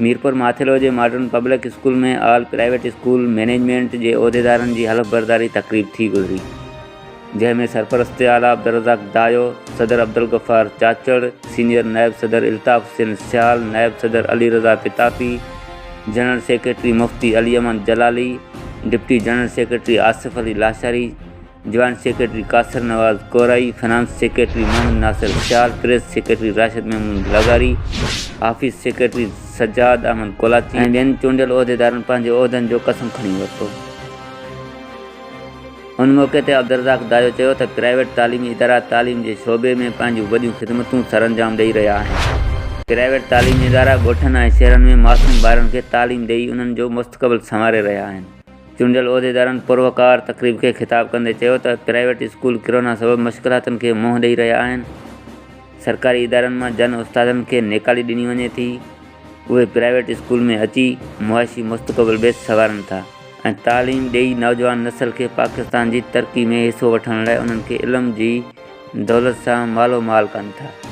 ميرپور ماٿيلو جي modern public school ۾ all private school management جي عهديدارن جي حلف برداري تقريب ٿي گذري، جنهن ۾ سرپرست اعليٰ عبدالرزاق دايو، صدر عبدالغفار چاچڙ، سينيئر نائب صدر الطاف حسين سيال، نائب صدر Ali Raza Pitafi, general secretary Mufti Ali Ahmed Jalali, deputy general secretary Asif Ali Lashari, joint secretary Qasir Nawaz Korai, finance secretary Muhammad Nasir Sial, press secretary Rashid Mehmood لغاري، آفيس سيڪريٽري سجاد احمد ڪولاچي ۽ ٻين چونڊيل عهديدارن پنهنجي عهدن جو قسم کڻي ورتو. ان موقعي تي عبدالرزاق دايو چيو ته پرائيويٽ تعليمي ادارا تعليم جي شعبي ۾ پنهنجون وڏيون خدمتون سرانجام ڏئي رهيا آهن. پرائيويٽ تعليمي ادارا ڳوٺن ۽ شهرن ۾ معصوم ٻارن کي تعليم ڏئي انهن جو مستقبل سنواري رهيا آهن. چونڊيل عهديدارن پروقار تقريب کي خطاب ڪندي چيو ته پرائيويٽ اسڪول ڪرونا سبب مشڪلاتن کي منهن ڏئي رهيا آهن، سرڪاري ادارن مان جن استادن کي نيڪالي ڏني وڃي ٿي اهي پرائيويٽ اسڪول ۾ اچي معاشي مستقبل به سنوارن ٿا ۽ تعليم ڏئي نوجوان نسل کي پاڪستان جي ترقي ۾ حصو وٺڻ لاء انهن کي علم جي دولت سان مالو مال ڪن ٿا.